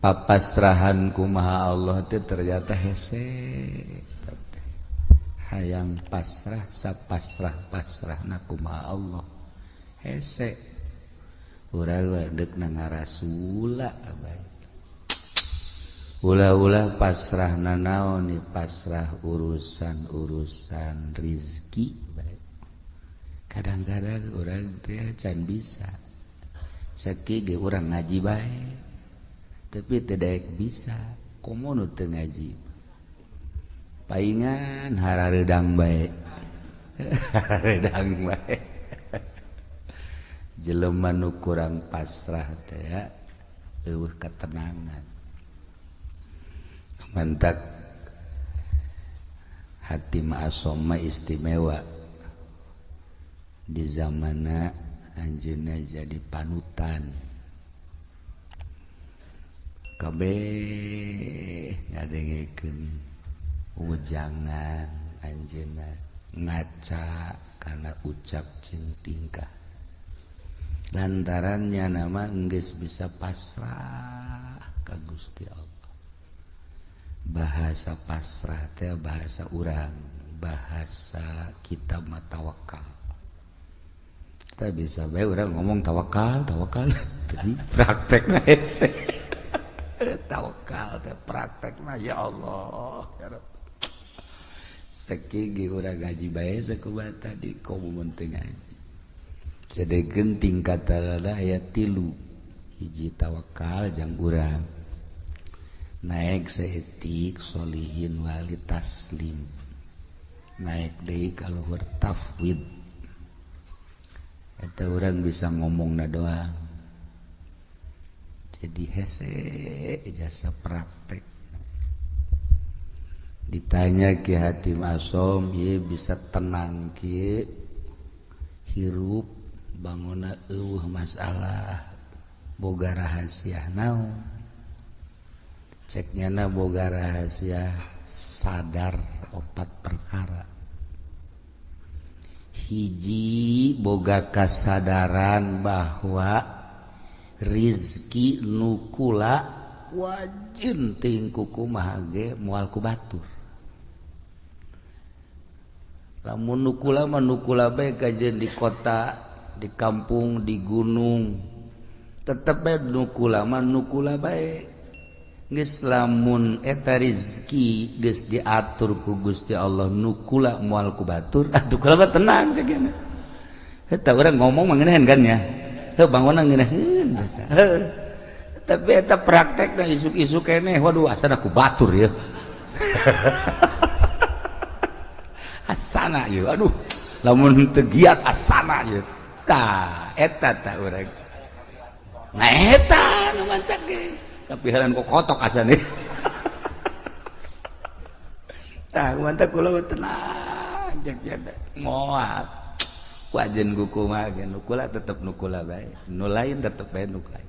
Papasrahan kumaha Allah teh ternyata hese. Hayang pasrah sapasrah-pasrahna kumaha Allah. Hese. Urang deuk na ngarasula bae. Ulah-ulah pasrah nanaon pasrah urusan-urusan rizki bae. Kadang-kadang urang teh can bisa. Sakieu ge urang ngaji bae. Tapi teu daek bisa, komo nu teu ngaji. Paingan harareudang bae. Harareudang bae. Jelema nu kurang pasrah teh eueuh ketenangan. Mantak hati ma'asoma istimewa di zamana anjeunna jadi panutan. Kabeh ngadengekeun ujangan anjeunna ngaca kana ucap jeung tingkah. Lantarannya nama enggeus bisa pasrah ka Gusti Allah. Bahasa pasrah teh bahasa urang, bahasa kita mah tawakal. Kita bisa bae urang ngomong tawakal, tawakal, tapi praktekna hese. Tawakal teh praktekna ya Allah, ya Rabb. Sakieu ge urang ngaji bae sakumaha tadi komo mun teu ngaji. Sadegeun tingkatanna aya 3. Hiji tawakal jang urang. Naik saeutik solihin wali taslim. Naik deui ka luhur tafwid. Eta urang bisa ngomongna doang. Jadi hese jasa praktek. Ditanya Ki Hatim Asom, ieu bisa tenang kieu hirup bangona eueuh masalah boga rahasia naon. Cek nyana boga rahasia sadar 4 perkara. Hiji boga kasadaran bahwa rizki nukula wajin tingku kumaha ge moal ku batur. Lamun nukula mah nukula bae kajeun di kota, di kampung, di gunung. Tetep bae nukula mah nukula bae. Geus lamun eta rizki geus diatur ku Gusti Allah nukula moal ku batur, atuh kula mah tenang cek nya. Eta urang ngomong mah ngeunaheun kan nya. Heuh bangunna ngeunaheun biasa. Heuh. Tapi eta praktekna isuk-isuk keneh waduh asana ku batur ya. Asana ieu aduh lamun teu giat asana ieu. Tah eta tah urang. Nah eta nu mantak ge. Tapi heran kok kotok asane. Tah mantak kula mah tenang cek nya moal. Wajen kumaha ge nukula tetep nukula bae. Nu lain tetep bae nu lain.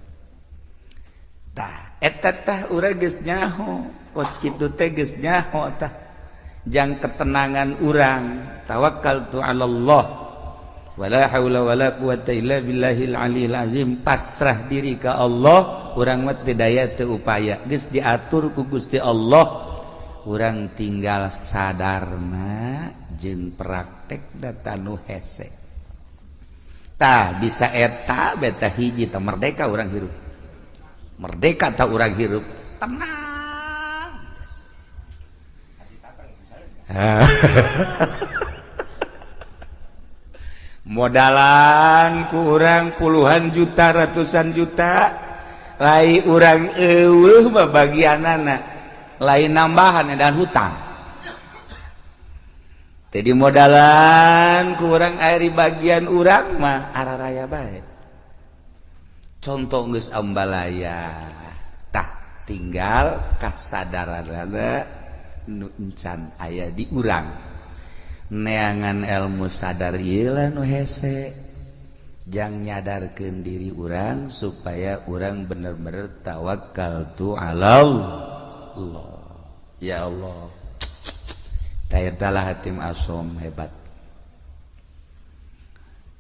Tah eta tah urang geus nyaho, kos kitu teh geus nyaho tah. Jang ketenangan urang tawakkaltu 'ala Allah wala haula wala quwata illa billahil aliyil azim, pasrah diri ka Allah, urang mah teu daya teu upaya, geus diatur ku Gusti Allah, urang tinggal sadarna jeung praktek data nu hese. Tah bisa eta beta hiji tah merdeka urang hirup. Merdeka tah urang hirup tenang. Modalan ku urang puluhan juta ratusan juta lai urang eueuh babagianana lain nambahan dan hutang. Jadi modalan ku urang ari bagian urang mah araraya bae. Contoh geus ambalaya tah tinggal kasadaranana nu encan aya di urang. Neangan ilmu sadar ieu lah nu hese. Jang nyadarkeun diri urang supaya urang bener-bener tawakal tu 'alallah. Ya Allah. Eta lah Hatim Asom hebat.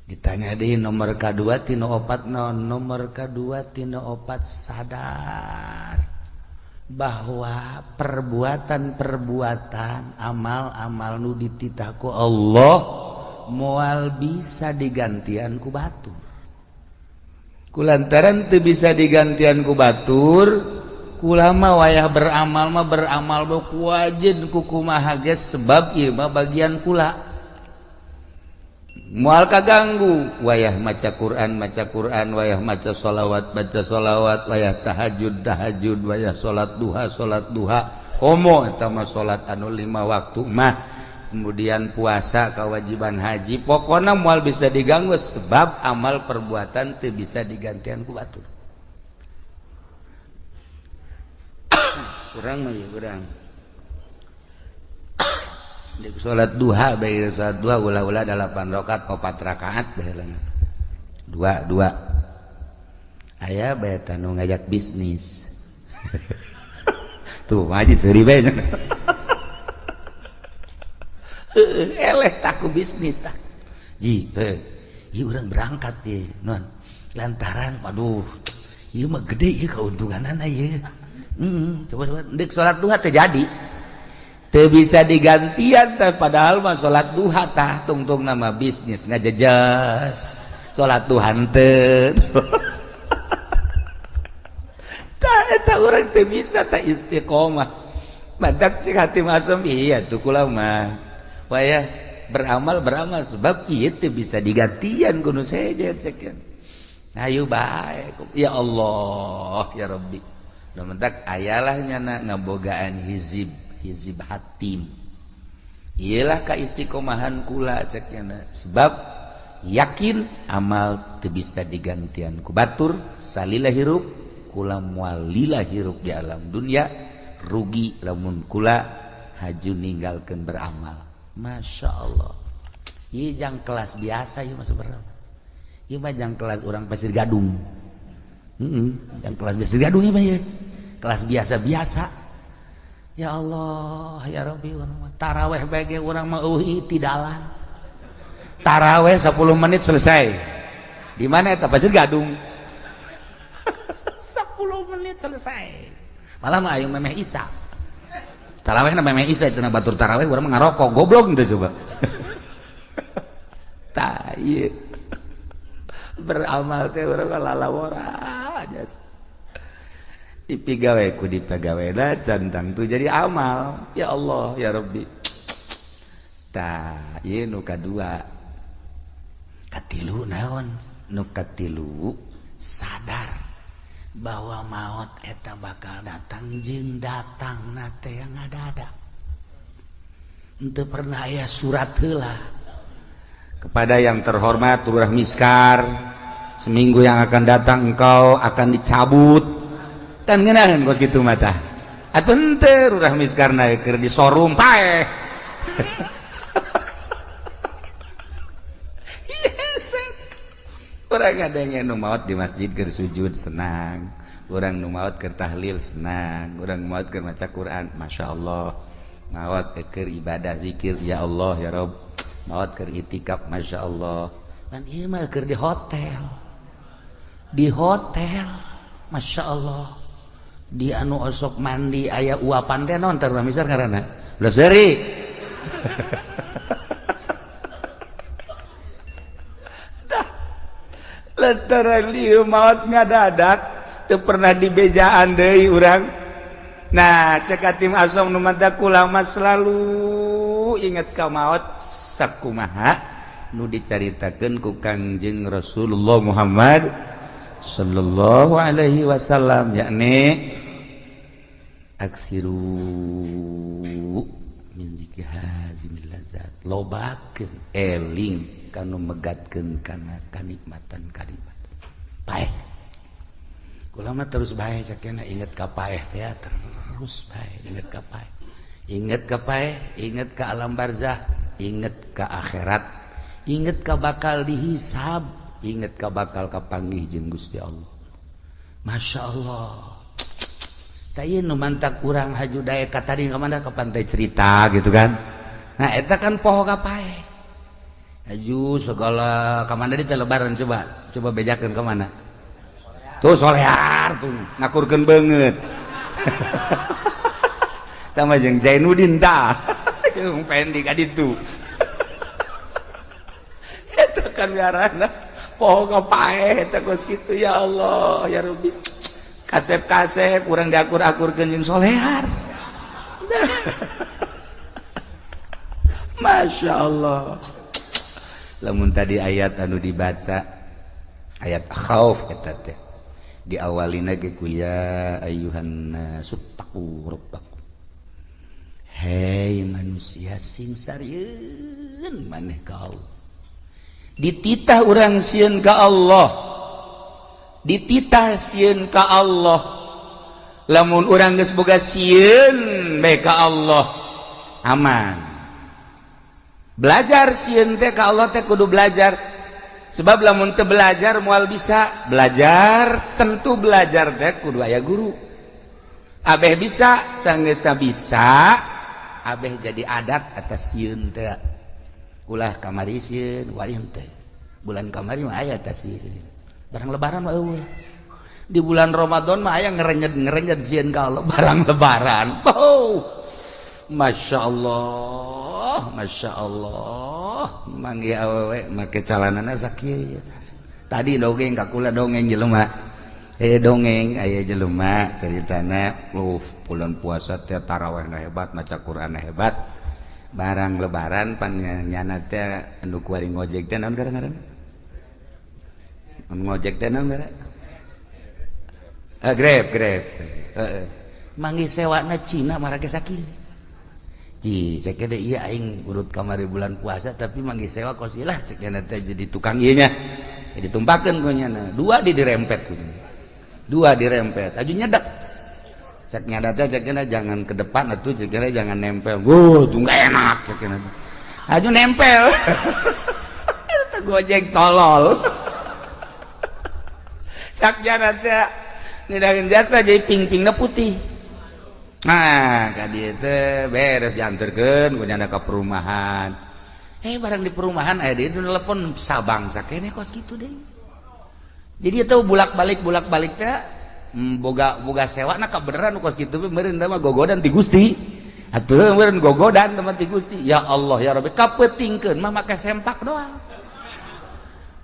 Ditanya di nomor K2 tina 4 naon? Nomor K2 tina 4 sadar. Bahwa perbuatan-perbuatan amal-amal nu dititah ku Allah moal bisa digantian ku batur. Kulantaran teu bisa digantian ku batur, kulama wayah beramal mah beramal ku wajen ku kumaha ge, sebab ieu mah bagian kula. Moal kaganggu wayah maca Quran maca Quran, wayah maca sholawat baca sholawat, wayah tahajud tahajud, wayah salat duha salat duha. Komo eta mah salat anu 5 waktu mah, kemudian puasa, kewajiban haji, pokoknya moal bisa diganggu sebab amal perbuatan teu bisa digantian ku batur. Kurang mah ya kurang. Salat duha bae, salat duha ulah-ulah 8 rakaat 4 rakaat bae, dua dua aya bae tanu ngajak bisnis. Tuh haji seuri bae. Eleh taku bisnis tah. Ji, ieu urang berangkat ye non. Lantaran waduh, ieu mah gede ieu keuntunganana ieu. Coba-coba ndek salat duha teh jadi. Teu bisa digantian teh, padahal mah salat duha tah tungtung nama bisnis ngajejas. Salat duha teu. Tah eta urang teu bisa tah istiqomah. Matak cek hati masum iya tuh kula mah. Wayah beramal beramal sebab ieu teu bisa digantian ku nu sejen cek. Ayo bae ya Allah ya Rabbi. Nu mentak ayalah nyana ngabogaan hizib hizib hatim. Iyalah ka istiqomahan kula cek nyana sebab yakin amal teu bisa digantian ku batur, salila hirup kula moal lila hirup di alam dunia, rugi lamun kula haju ninggalkeun beramal. Masya Allah. Ieu jang kelas biasa ieu mah sebenarnya. Ieu mah jang kelas urang Pasir Gadung. Jang kelas Pasir Gadung ieu mah ieu. Kelas biasa-biasa. Ya Allah, ya Rabbi, urang mah taraweh bae ge urang mah eueuh itidalan. Taraweh 10 menit selesai. Di mana eta Pasir Gadung? 10 menit selesai. Malah mah ayeuna memeh Isa. Taraweh na memeh Isa itu na batur taraweh urang mah ngarokok goblok teh coba. Tah ieu. Beramal teh urang mah lalawora aja. Dipigawe ku dipegawena cantang tuh jadi amal. Ya Allah ya Rabbi. Tah ieu nu kadua. Katilu naon? Nu katilu sadar bahwa maut eta bakal datang jeung datang nate yang ada-ada. Henteu pernah aya surat heula. Kepada yang terhormat Lurah Miskar, seminggu yang akan datang engkau akan dicabut. Kan ngeunaheun kos kitu mah tah. Atuh henteu Lurah Miskar na keur disorum paeh. Orang ada yang nu maot di masjid keur sujud senang, orang nu maot keur tahlil senang, orang maot keur maca Quran, masya Allah, maot keur ibadah zikir ya Allah ya Rob, maot keur itikaf masya Allah. Kan ieu mah keur di hotel, masya Allah, di anu osok mandi aya uapan teh naon teh urang misal ngaranna, ulah seuri. Lantaran lieu maot ngadadak teu pernah dibejaan deui urang. Nah, cek Hatim Asom nu mata kula mah selalu inget ka maot sakumaha nu dicaritakeun ku Kangjeng Rasulullah Muhammad sallallahu alaihi wasallam, yakni aksiru min zikri hazimil lazat, lobakeun eling kanu megatkeun kana kanikmatan kanikmatan paeh. Kula mah terus bae cakena inget ka paeh teh, terus bae inget ka paeh, inget ka paeh, inget ka alam barzah, inget ka akhirat, inget ka bakal dihisab, inget ka bakal kapanggih jeung Gusti Allah. Masya Allah. Tah ieu nu mantak urang haju daek ka tadi ka mana, ka pantai cerita gitu kan. Nah eta kan poho ka paeh. Haju segala ka mana di lebaran, coba coba bejakeun ka mana. Tuh solear tuh ngakurkeun beungeut. Tama jeung Zainuddin tah. Jeung Pendi ka ditu. Eta kan ngaranna poho ka paeh eta kos kitu, ya Allah ya Rabbi. Kasep-kasep urang diakur-akurkeun jeung solehar. Masya Allah. Lamun tadi ayat anu dibaca ayat khauf eta teh diawalina ge ku ya ayyuhan nasuttaqu rabbakum. Hei manusia, sing sarieun maneh ka Allah. Dititah urang sieun ka Allah. Dititah sieun ka Allah. Lamun urang geus boga sieun bae ka Allah, aman. Belajar sieun teh ka Allah teh kudu belajar. Sebab lamun teu belajar moal bisa. Belajar tentu belajar teh kudu aya guru. Abeh bisa, sanggeusna bisa, abeh jadi adat atas sieun teh. Ulah kamari sieun, wali teh. Bulan kamari mah aya atas sieun. Barang lebaran mah eueuh. Di bulan Ramadan mah aya ngerenyet-ngerenyet sieun ka Allah barang lebaran. Oh. Masya Allah, Masya Allah, manggih awewe make calanana sakieu. Tadi dongeng ka kula, dongeng jelema. Dongeng aya jelema ceritana, bulan puasa teh tarawih hebat, maca Quran hebat. Barang lebaran pan nyana teh anu kuari ngojek teh naon ngaran? Ngojek teh naon ngaran? Grab, Grab. Heeh. Manggih sewana Cina marake sakieu. Ji, cek deh iya aing urut kamari bulan puasa tapi manggih sewa kos lah cek teh jadi tukang ieu nya. Jadi tumpakeun ku nyana. Dua di dirempet ku. Dua dirempet. Aju nyedak. Cek nyada teh cek jangan ke depan atuh, cek jangan nempel. Wuh, tuh enggak enak cek. Aju nempel. Itu Gojek tolol. Cak nyana teh ngedahin jasa jadi ping-pingna putih. Nah, ka dieu teh beres dianterkeun ku nyana ka perumahan. Barang di perumahan aya dia telepon Sabang sakene kos kitu deh. Jadi itu bulak-balik teh boga boga sewa na kabeneran kos kitu meureun mah gogodan ti Gusti. Atuh meureun gogodan teman ti Gusti. Ya Allah ya Rabbi, kapetingkeun mah make sempak doang.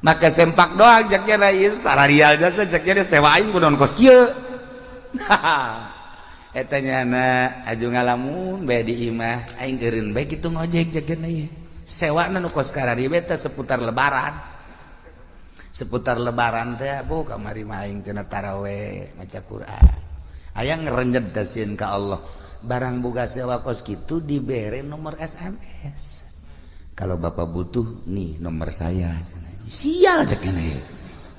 Make sempak doang cek nya ieu sararial jasa cek nya sewa aing kunaon kos kieu. Eta nyana aju ngalamun bae di imah aing eureun bae kitu ngojek cek nya ieu. Sewana nu kos karari teh seputar lebaran. Seputar lebaran teh bu kamari mah aing cenah taraweh maca Quran. Aya ngerenjet dasieun ka Allah. Barang boga sewa kos kitu dibere nomor SMS. Kalau bapak butuh nih nomor saya. Sial cek nya.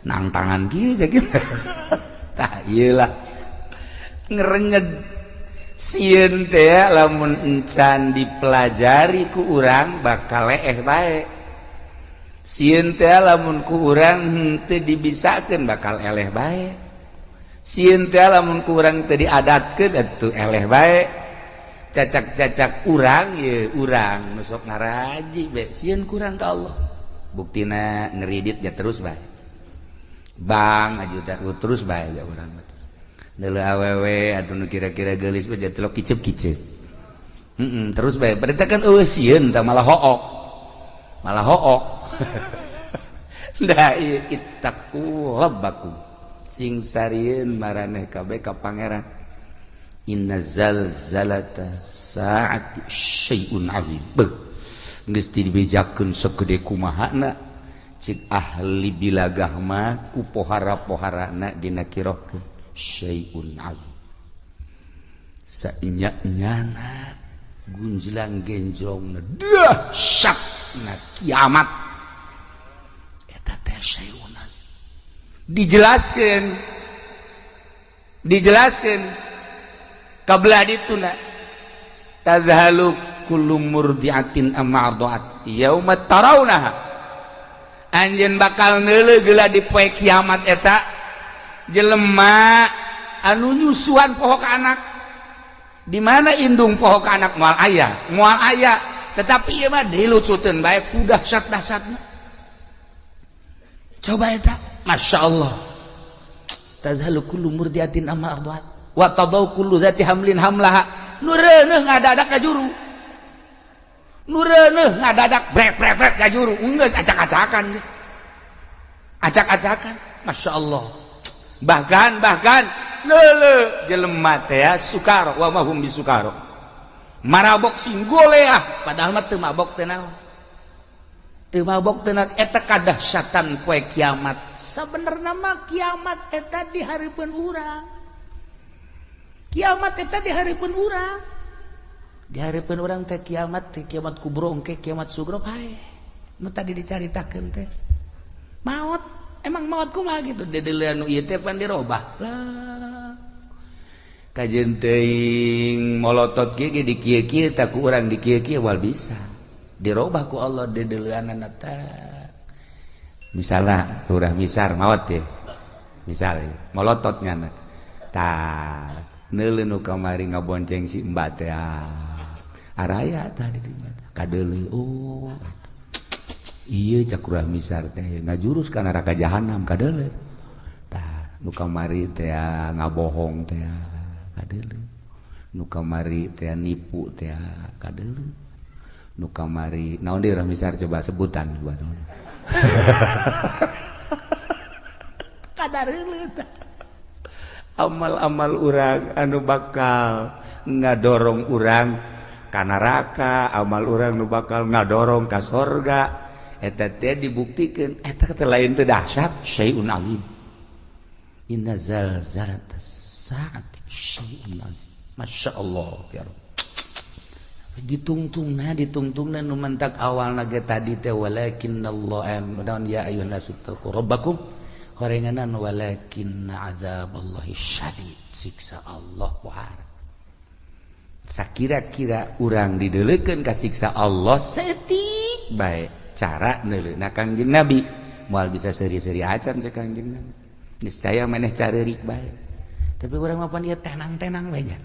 Nang tangan kieu cek. Tah ieu lah. Ngerenyet sieun teh lamun encan dipelajari ku urang bakal leeh bae. Sieun teh lamun ku urang henteu dibisakeun bakal eleh bae. Sieun teh lamun ku urang teu diadatkeun atuh eleh bae. Cacak-cacak urang ye urang nu sok ngaraji bae sieun kurang ka Allah. Buktina ngeriditnya terus bae. Bang aju terus bae ja urang mah. Deuleu awewe atuh nu kira-kira geulis mah jadi telok kicep-kicep. Terus bae. Berarti kan eueuh sieun tah malah hook. Malah hook. Da ieu ittaqu rabbakum. Sing sarieun maraneh kabeh ka pangeran. Inna zalzalata saati syai'un azim. Beuh. Geus dibejakeun segede kumahana cik ahli bilagah mah ku pohara-poharana dina kirohkeun syai'un azim. Sainya-nyana gunjlang genjrongna dahsyatna kiamat eta teh syai'un azim. Dijelaskeun dijelaskeun kabelah dituna tazhalu kullu murdiatin amma arda'at yauma tarawnaha. Anjeun bakal neuleuh geula di poe kiamat eta jelema anu nyusuan poho ka anak. Di mana indung poho ka anak moal aya, moal aya, tetapi ieu mah dilucuteun bae ku dahsyat-dahsyatna. Coba eta, Masya Allah. Tadhalu kullu murdiatin amma arda'at. Wa tadau kullu dzati hamlin hamlaha, nu reuneuh ngadadak ka juru, nu reuneuh ngadadak brek brek brek ka juru. Geus acak-acakan, geus acak-acakan. Masya Allah. Bahkan bahkan leule jelema teh ya, sukaro wa ma hum bisukaro, marabok sing goleah, padahal mah teu mabok teh naon, teu mabok teu naon. Eta kadahsyatan poe kiamat. Sabenerna mah kiamat eta di hareupeun urang, kiamat eta di hareupeun urang, di hareupeun urang teh kiamat teh, kiamat kubro engke, kiamat sugro pae nu tadi dicaritakeun teh. Maot, emang maot kumaha gitu, dedeulean nu ieu teh pan dirobah lah. Kajeun teuing molotot kieu ge di kieu-kieu tak ku urang, di kieu-kieu wal bisa dirobah ku Allah dedeuleanana teh. Misalnya Lurah Misar maot teh, misalnya molotot nyana tah, neuleuh nu kamari ngabonceng si Mbak teh araya tah di dinya kadeuleu. Oh iya, cak Lurah Misar teh ngajurus ka neraka jahanam, kadeuleu tah. Nu kamari teh ngabohong teh kadeuleu, nu kamari teh nipu teh kadeuleu, nu kamari naon deui, Lurah Misar coba sebutan buat kadareuleu tah. Amal-amal urang anu bakal ngadorong urang ka neraka, amal urang nu bakal ngadorong ka sorga, eta teh dibuktikan. Eta teh lain teu dahsyat, syai'un azim. Inna zalzalatas saati syai'un azim. Masya Allah ya Rabb. Ditungtungna, ditungtungna nu mentak awalna ge tadi teh walakinnallah naon, ya ayyuhan nasu taqu rabbakum, horenganan walakinna azaballahi syadid, siksa Allah pohara. Sakira-kira urang dideulekeun ka siksa Allah setik bae, cara neuleuna Kangjeng Nabi moal bisa seuri-seuri acan cek Kangjeng Nabi, niscaya maneh careurik bae. Tapi urang mah pan ieu tenang-tenang bae nya,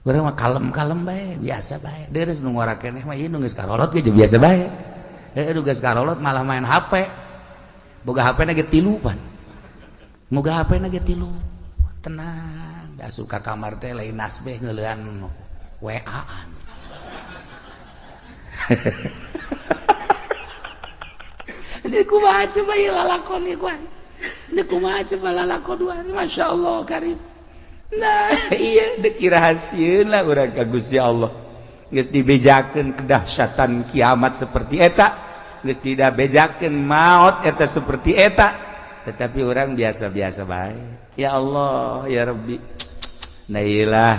urang mah kalem-kalem bae, biasa bae. Deres nu ngora keneh mah ieu nu geus karolot ge biasa bae. Heuh, nu geus karolot malah main HP, boga HP na ge tilu pan, boga HP na ge tilu, tenang. Asup ka kamar teh lain nasbeh, ngeulean WA-an. Ini kumaha coba ieu lalakon ieu kuan. Ini kumaha coba lalakon dua. Masya Allah karim. Nah, iya dek rahasieun lah urang ka Gusti Allah. Geus dibejakeun kedahsyatan kiamat seperti eta, geus tidak bejakeun maot eta seperti eta, tetapi orang biasa-biasa bae. Ya Allah, ya Rabbi. Nah, iyalah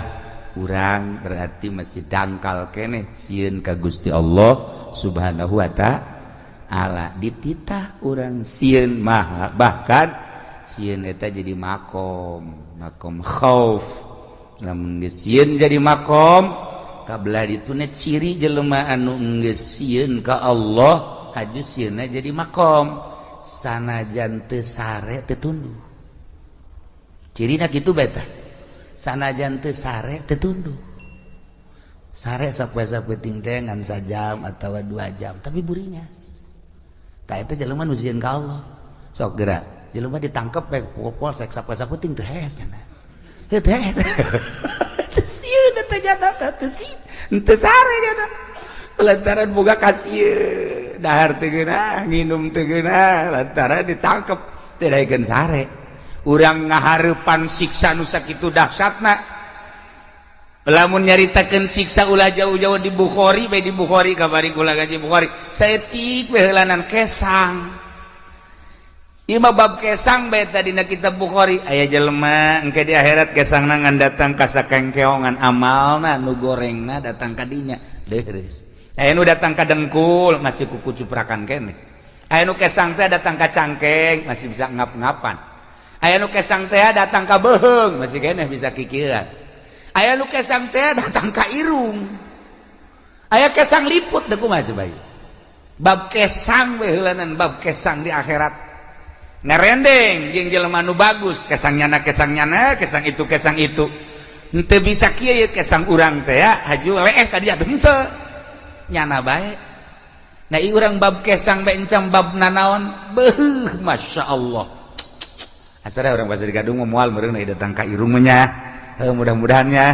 urang berarti masih dangkal keneh sieun ka Gusti Allah Subhanahu wa ta'ala. Dititah urang sieun mah, bahkan sieun eta jadi makom, makom khauf. Lamun geus sieun jadi makom kabelah dituna, ciri jelema anu geus sieun ka Allah haju sieunna jadi makom, sanajan teu sare teu tunduh. Cirina kitu bae tah, sanajan teu sare teu tunduh. Sare sapoe-sapoe teh ngan sajam atawa 2 jam tapi buringas. Tah, eta jelema nu sieun ka Allah. Sok gerak jelema ditangkep bae polsek sapoe-sapoe teu hees cenah, heuh teu hees, teu sieun eta jana, teu sieun, teu sare jana, lantaran boga kasieun. Dahar teu geunah, nginum teu geunah, lantaran ditangkep teu daekeun sare. Urang ngahareupan siksa nu sakitu dahsyatna. Lamun nyaritakeun siksa ulah jauh-jauh, di Bukhari bae, di Bukhari kamari kula ngaji Bukhari saeutik bae heulanan kesang. Ieu mah bab kesang bae tadi dina kitab Bukhari. Aya jelema engke di akhirat kesangna ngan datang ka sakengkeongan amalna nu gorengna datang ka dinya, deres. Aya nu datang ka dengkul masih kuku cuprakan keneh. Aya nu kesang teh datang ka cangkeng masih bisa ngap-ngapan. Aya nu kesang teh datang ka beuheung masih keneh bisa kikieuan. Aya nu kesang teh datang ka irung. Aya kesang liput teh kumaha coba ieu. Bab kesang we heulanan, bab kesang di akhirat ngarendeng jeung jelema nu bagus, kesang nyana, kesang nyana, kesang itu, kesang itu henteu bisa kieu. Ye kesang urang teh ya haju leeh ka dia henteu nyana bae. Nah, ieu urang bab kesang bae encam bab nanaon, beuh, Masya Allah. Asal orang Pasir Gadung moal meureun datang ka irung mah nya. Mudah-mudahannya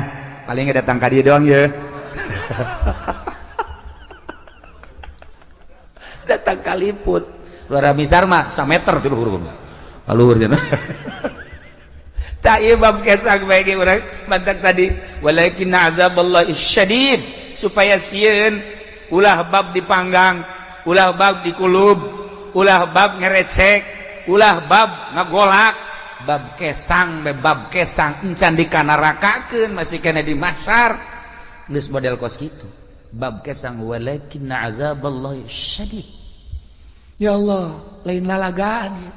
paling datang ka dieu doang ya. Datang kaliput luar misar mah sameter ti luhur luhur cenah. Tak ieu bab kesang bae ge urang mantak tadi walakin azaballahi syadid, supaya sieun ulah bab dipanggang, ulah bab dikulub, ulah bab ngerecek, ulah bab ngagolak, bab kesang be bab kesang encan dikanarakakeun masih kena di mahsyar geus model kos kitu. Bab kesang walakin azaballahi syadid. Ya Allah, lain lalagaan ya.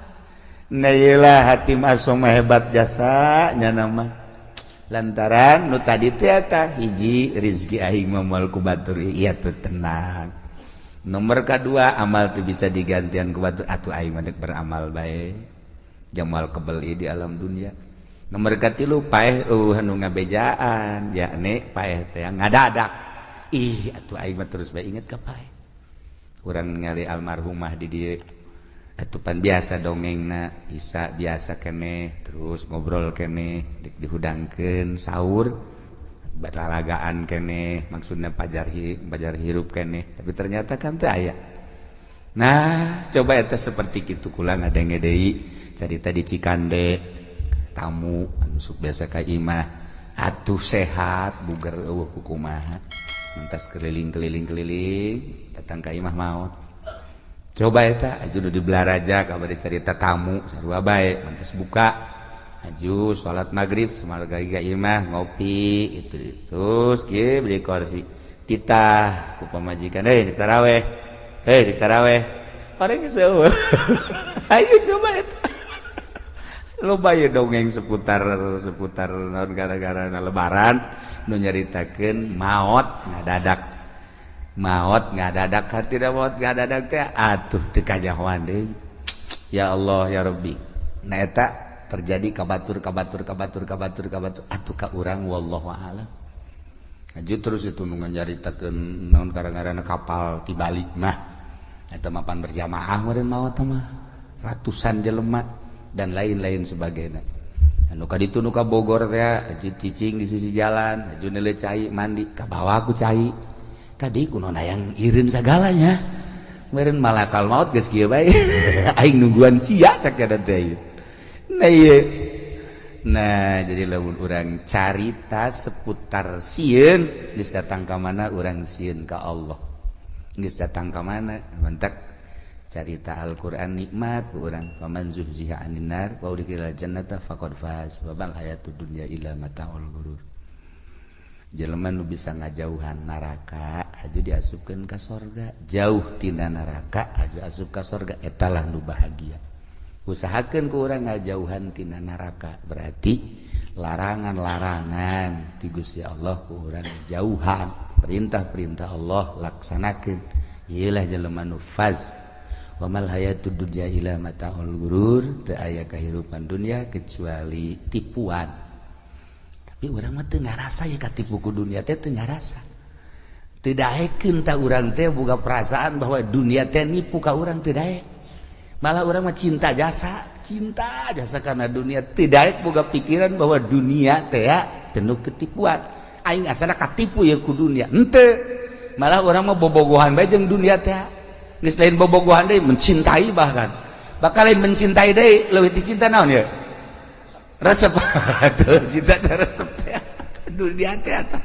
Nah iyalah Hatim Asom hebat jasa nya nama lantaran nu tadi teh eta hiji rizki aing mah moal ku batur, iya tuh tenang. Nomor kedua amal tuh bisa digantian ku batur, atuh aing mah dek beramal bae jamal kebeli di alam dunia. Nomor katilu paeh eueuh anu ngabejaan, yakni paeh teh ngadadak, ih atuh aing mah terus bae inget ka paeh. Urang ningali almarhumah di dieu atupan biasa dongengna isa biasa keneh terus ngobrol keneh dihudangkeun sahur berlalagaan keneh, maksudnya pajar pajar hirup keneh, tapi ternyata kan teu aya. Nah coba eta seperti kitu kula ngadenge deui carita di Cikande, tamu anu sok biasa ka imah atuh sehat buger eueuh kukumaha mentas keliling-keliling-keliling datang ka imah maot. Coba eta aju di Belaraja kabar cerita tamu sarua bae mentas buka aju salat maghrib semarga ka imah ngopi itu terus kieu beli kursi titah ku pamajikan, "Hei, ditaraweh, hei, ditaraweh." Orang geus eueuh. Ayo coba eta loba ye dongeng seputar seputar naon gara-gara lebaran nu nyaritakeun maot ngadadak, maot ngadadak, hartina maot ngadadak teh atuh teu kanyahoan deui. Ya Allah ya Rabbi. Nah eta terjadi ka batur, ka batur, ka batur, ka batur, ka batur atuh ka urang, wallahu a'lam. Aju terus itu nu nyaritakeun naon gara-gara kapal tibalik mah eta mapan berjamaah meureun maot mah ratusan jelema dan lain-lain sebagainya. Anu ka ditu nu ka Bogor teh aju cicing di sisi jalan, aju neuleuh cai mandi ka bawa ku cai tadi kuno hayang ireun sagalanya meureun malakal maut geus kieu bae aing nungguan sia cak eta teh. Nah ieu, nah jadi lamun urang carita seputar sieun geus datang ka mana urang sieun ka Allah, geus datang ka mana mantak carita Al-Qur'an nikmat ku urang, faman zuhziha 'anin nar wa udkhilal jannata faqad faz wa mal hayatud dunya illa mataul ghurur. Jelema nu bisa ngajauhan neraka aju diasupkeun ka sorga, jauh tina neraka aju asup ka sorga, etalah nu bahagia. Usahakeun ku urang ngajauhan tina neraka, berarti larangan-larangan ti Gusti Allah ku urang jauhan, perintah-perintah Allah laksanakeun, ieulah jelema nu faz. Wa mal hayatud dunya illa mataul ghurur, teu aya kahirupan dunia kecuali tipuan. Tapi urang mah teu ngarasa ya katipu ku dunia teh, teu ngarasa, teu daekeun ta urang teh boga perasaan bahwa dunia teh nipu ka urang, teu daek. Malah urang mah cinta jasa, cinta jasa karena dunia, teu daek boga pikiran bahwa dunia teh ya penuh ketipuan, aing asana katipu ya ku dunia henteu. Malah urang mah bobogohan bae jeung dunia teh, geus lain bobogohan deui, mencintai, bahkan bakal lain mencintai deui, leuwih ti cinta naon ya, resep tuh, cinta teh resep teh dunia teh. Eta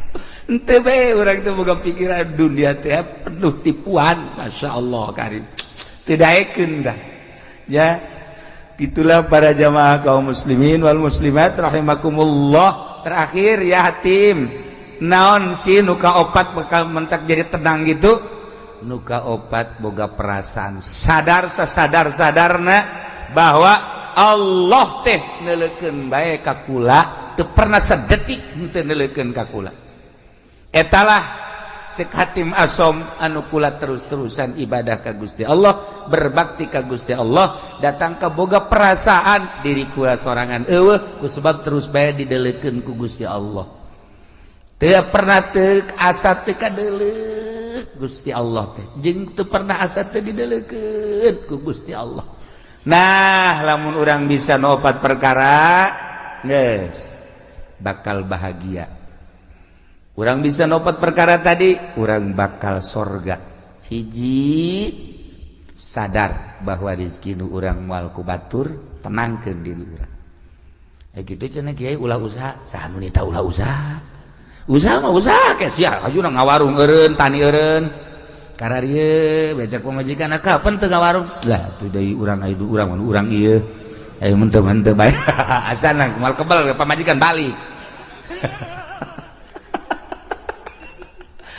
henteu bae urang teh boga pikiran dunia teh penuh tipuan. Masya Allah karim, teu daekeun dah ya. Itulah para jamaah kaum muslimin wal muslimat rahimakumullah. Terakhir ya Hatim, naon sih nuka opat bakal mentak jadi tenang gitu? Nuka opat boga perasaan sadar sasadar sadarna bahwa Allah teh neuleukeun bae ka kula, teu pernah sedetik henteu neuleukeun ka kula. Etalah cek Hatim Asom anu kula terus-terusan ibadah ka Gusti Allah, berbakti ka Gusti Allah, datang ka boga perasaan diri kula sorangan eueuh ku sebab terus bae didelekeun ku Gusti Allah. Teu pernah teu asa teu kadeleuk Gusti Allah teh, jeung teu pernah asa teu didelekeun ku Gusti Allah. Nah lamun urang bisa nopat perkara geus bakal bahagia. Urang bisa nopot perkara tadi, urang bakal sorga. Hiji, sadar bahwa rizki nu urang moal ku batur, tenangkeun diri urang. Eh, gitu cenah kiai, ulah usaha. Saha nu nita ulah usaha? Usaha mah usaha ke sia, aju ngawarung eureun, tani eureun. Kararieu becak pamajikan, kapan teu ngawarung? Lah tuh deui urang aya urang urang ieu. Ayo mun teu teu bae. Asana moal kebel pamajikan balik.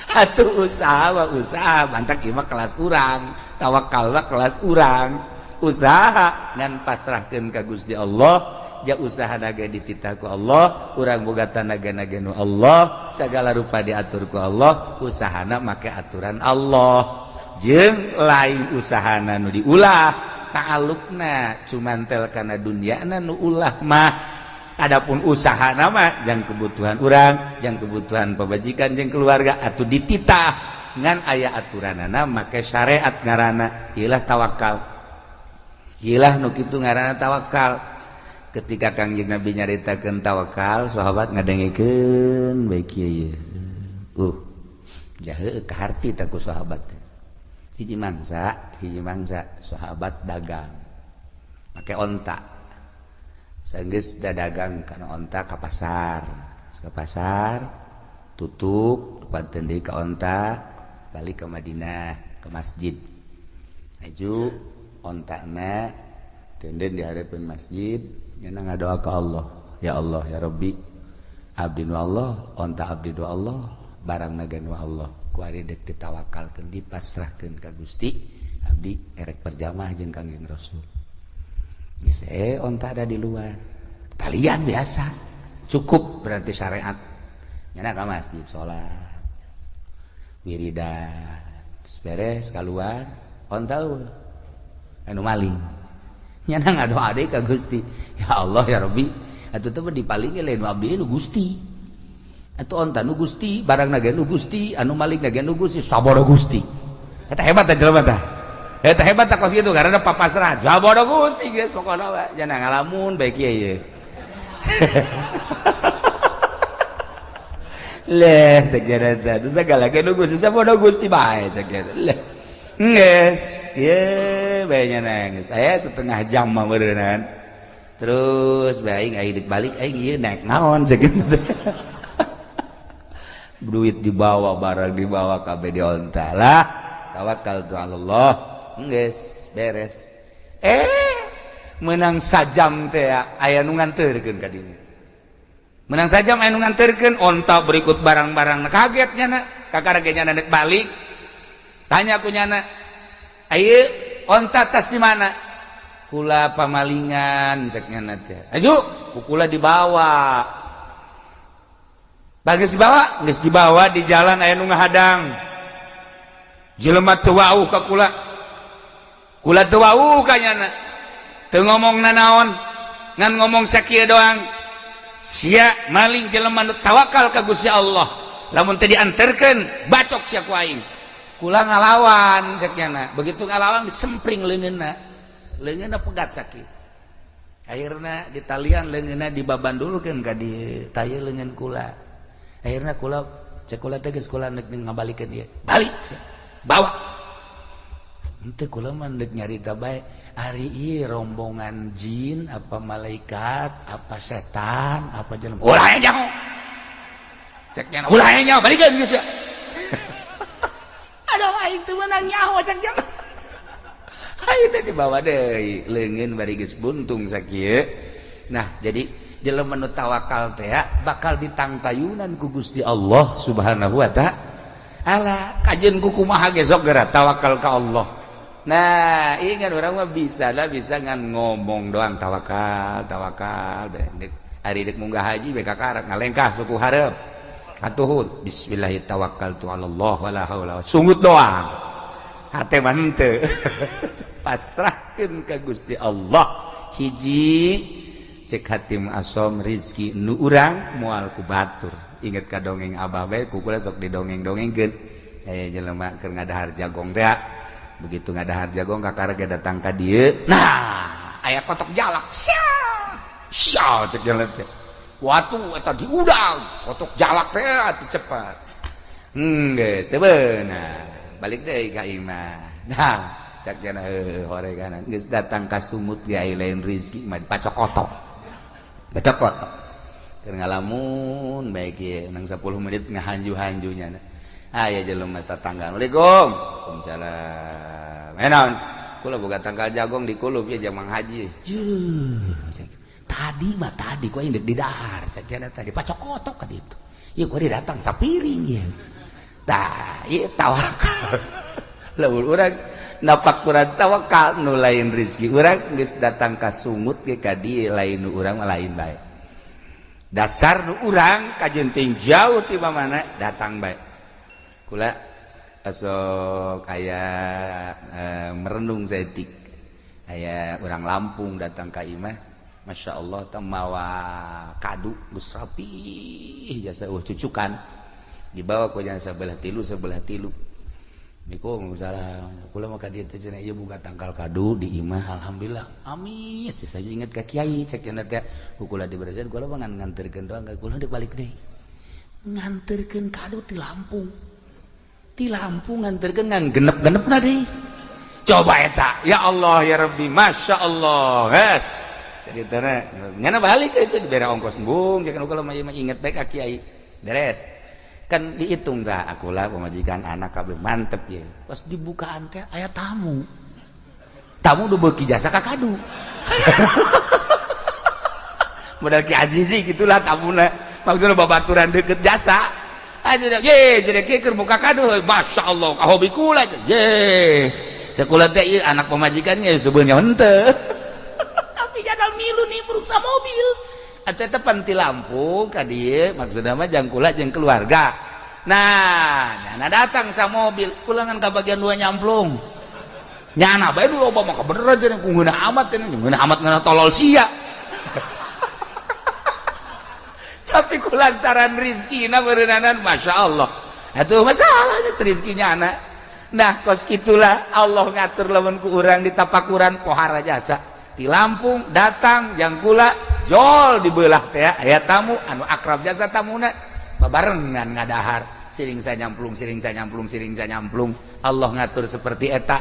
Atuh usaha mah usaha, mantak ieu mah kelas urang, tawakal mah kelas urang. Usaha ngan pasrahkeun ka Gusti Allah, ja usaha naga dititah ku Allah, urang boga tanaga naga nu Allah, segala rupa diatur ku Allah, usahana make aturan Allah. Jeung lain usahana nu diulah, ta'alluqna cuman tel kana dunyana nu ulah mah. Adapun usaha nama yang kebutuhan urang, yang kebutuhan pamajikan jeung keluarga atau dititah ngan aya aturanana make syariat ngaranna ilah tawakal. Ilah nu kitu ngaranna tawakal. Ketika Kangjeng Nabi nyaritakeun tawakal, sahabat ngadengekeun bae kieu ye. Jahe kaharti ta ku sahabat. Hiji mangsa sahabat dagang make onta. Sanggeus dagang kana onta ka pasar. Ka pasar tutup panten deui ka onta, balik ke Madinah ke masjid. Aju ontana tenden di hareupeun masjid, nyana ngadoa ka Allah. Ya Allah ya Rabbi, abdi nu Allah, onta abdi nu Allah, barang naga nu Allah. Ku ari deuk ditawakalkeun, dipasrahkeun ka Gusti, abdi erek berjamaah jeung Kangjeng Rasul. Geus onta ada di luar. Talian biasa. Cukup berarti syariat. Nyana ka masjid salat. Wiridan. Beres keluar, onta anu maling. Nyana ngadoa deui ka Gusti. Ya Allah ya Rabbi, atuh teh dipalingi lain nu abdi nu Gusti. Atuh onta nu Gusti, barang naga nu Gusti, anu maling naga nu Gusti, sabodo Gusti. Eta hebat teh jelema tah. Eta hebat tak kos gitu karena papasrah. Sabodo Gusti geus pokona we. Jangan ngalamun bae kieu ye. Leh cek eta teh segala ge nu Gusti sabodo Gusti bae cek eta. Leh. Geus, ye bae nya nangis. Aya setengah jam mah meureunnan. Terus bae aing aya balik aing ieu naik naon cek eta. Duit dibawa, barang dibawa kabeh di onta lah. Tawakal tu Allah. Geus beres. Menang sajam teh aya nu nganterkeun ka dinya. Menang sajam aya nu nganterkeun onta berikut barang-barang. Kaget nyana, kakara ge nyana nek balik. Tanya ku nyana, "Ayeuna onta tas di mana?" Kula pamalingan cek nyana teh. Aju, ku kula dibawa. Bagus dibawa, geus dibawa di jalan aya nu ngahadang. Jelema teu wauh ka kula. Kula teu wauh ka nyana. Teu ngomong nanaon, ngan ngomong sakieu doang. Sia maling jelema nu tawakal ka Gusti Allah. Lamun teu dianterkeun, bacok sia ku aing. Kula ngalawan cek nyana. Begitu ngalawan disempring leungeunna. Leungeunna pegat sakit. Akhirna ditalian leungeunna dibabandulkeun ka dieu, taya leungeun kula. Akhirna kula cek kula teh geus kula neuk ngabalikeun ieu. Balik sia. Bawa. Henteu kula mah deuk nyarita bae. Ari ieu rombongan jin apa malaikat apa setan apa jelema. Ulah nyaho. Cek nyana ulah nyaho balikeun geus sia. Aduh aing teu meunang nyaho cek nyana. Ayeuna dibawa deui leungeun bari geus buntung sakieu. Nah, jadi jelema nu tawakal teh bakal ditangtayunan ku Gusti Allah Subhanahu wa ta'ala. Kajeun ku kumaha ge sok geura tawakal ka Allah. Nah, ingat orang mah bisa lah, bisa ngan ngomong doang tawakal, tawakal dek ari dek munggah haji bae kakarak ngalengkah suku hareup. Atuh bismillah tawakkaltu ala Allah wala haula sungut doang. Hate mah henteu. Pasrahkeun ka Gusti Allah. Hiji cek hatim asom rizki nu urang moal ku batur. Inget ka dongeng abah bae ku kula sok didongeng-dongengkeun. Aya jelema keur ngadahar jagong teh. Begitu ngadahar jagong kakara ge datang ka dieu. Nah, aya kotok jalak. Sia. Sia cek jelema teh. Watu eta diudang, kotok jalak teh atuh cepat. Geus teu beunang. Balik deui ka imah. Nah, cak cenah heuh horeganan geus datang ka sumut ge ai lain rezeki mah pacokotok. Pacokotok. Keur ngalamun bae kieu nang 10 menit ngahanju-hanjunya. Aya jelema tetangga. Assalamualaikum. Waalaikumsalam. Eh naon? Kula boga tangkal jagong di kulub ya jamang haji. Jeuh. Tadi mah tadi ku aing deuk didahar sakiana tadi pacokotok ka ditu. Ieu ku datang sapiring ieu. Tah, ieu tawakal. Lamun urang napak kurang tawakal nu lain rezeki urang geus datang ka sumut ge ka dieu lain nu urang mah lain bae. Dasar nu urang kajenting jauh ti mana datang bae. Kula asok aya merenung saeutik. Aya urang Lampung datang ka imah. Masya Allah teh mawa kadu geus rapih jasa cucukan dibawa ku jasa sebelah tilu sebelah tilu. Waalaikumsalam. Kula mah ka dieu teh cenah ieu buka tangkal kadu di imah alhamdulillah. Amis saya inget ka kiai cek cenah teh ku kula diberesin kula mah ngan nganterkeun doang ka kula deuk balik deui. Nganterkeun kadu ti Lampung. Ti Lampung nganterkeun ngan genep-genepna deui. Coba eta, ya Allah ya Rabbi, Masya Allah. Geus. Jadi teh ngana balik itu dibere ongkos embung jangan kula mah inget bae ka kiai. Beres. Kan dihitung dah akulah pemajikan anak kabeh mantep ya. Pas dibukaan teh aya tamu. Tamu udah beuki jasa ka kadu. Modal Ki Azizi gitulah tamuna. Maksudna babaturan deket jasa. Aja ye jadi kieu keur buka kadu Masya Allah ka hobi kula ye. Cek kula teh ieu anak pemajikannya sebenarnya henteu. Tapi jangan milu nimbrung sa mobil. Atuh eta pan ti Lampung ka dieu maksudna mah jang kula jeung keluarga. Nah, nyana datang sa mobil, kulangan ka bagian dua nyamplung. Nyana bae nu loba mah kabeneran cenah ku ngeunah amat cenah, ngeunah amat ngeunah tolol sia. Tapi kulantaran rizkina beureunanan Masya Allah. Atuh masalahnya rizkinya anak. Nah, kos itulah Allah ngatur lamun ku urang di tapakuran pohara jasa. Di Lampung datang jang kula jol dibelah teh aya tamu anu akrab jasa tamuna babarengan ngadahar siring sanyamplung siring sanyamplung siring sanyamplung. Allah ngatur seperti eta.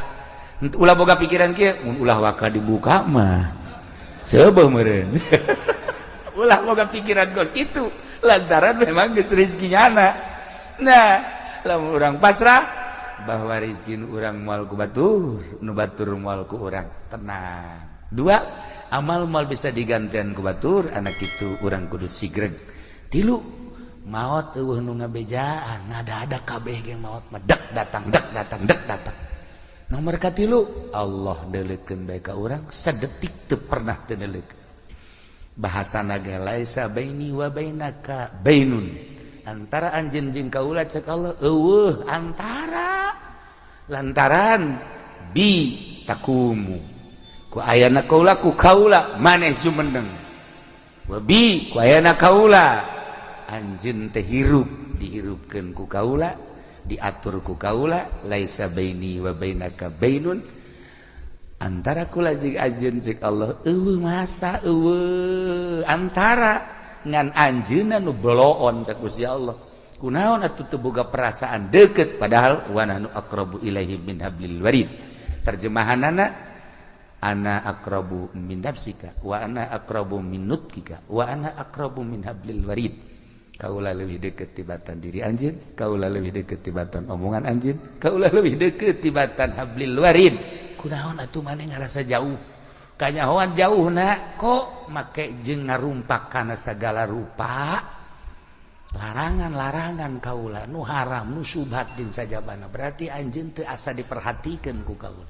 Ulah boga pikiran kieu mun ulah waka dibuka mah seubeuh meureun. Ulah boga pikiran kos kitu lantaran memang geus rezekinya anak. Nah, lamun urang pasrah bahwa rezeki nu urang moal ku batur, nu batur moal ku urang, tenang. Dua, amal moal bisa digantian ku batur, anak itu urang kudu sigreg. Tilu, maot eueuh nu ngabejaan, ngada-ada kabeh ge maot mah dek datang dek datang dek datang. Nomor katilu, Allah deuleukeun bae ka urang sadetik teu pernah teu deuleukeun. Bahasana ge laisa baini wa bainaka bainun. Antara anjeun jeung kaula cek Allah eueuh antara lantaran bi takumu. Ku ayana kaula ku kaula maneh jumeneng. Wa bi ku ayana kaula anjeun teh hirup dihirupkeun ku kaula diatur ku kaula laisa baini wa bainaka bainun. Antara kula jeung anjeun cek Allah eueuh masa eueuh antara ngan anjeunna nu boloon cek Gusti Allah. Kunaon atuh teu boga perasaan deukeut padahal wa nahnu aqrabu ilaihi min hablil warid. Terjemahanana ana aqrabu min nafsika wa ana aqrabu min nutkika wa ana aqrabu min hablil warid. Kaula leuwih deukeut tibatan diri anjeun, kaula leuwih deukeut tibatan omongan anjeun, kaula leuwih deukeut tibatan hablil warid. Kunaon atuh maneh ngarasa jauh? Kanyahoan jauhna kok make jeung ngarumpak kana sagala rupa larangan-larangan kaula nu haram nu subhat jeung sajabana. Berarti anjeun teu asa diperhatikeun ku kaula.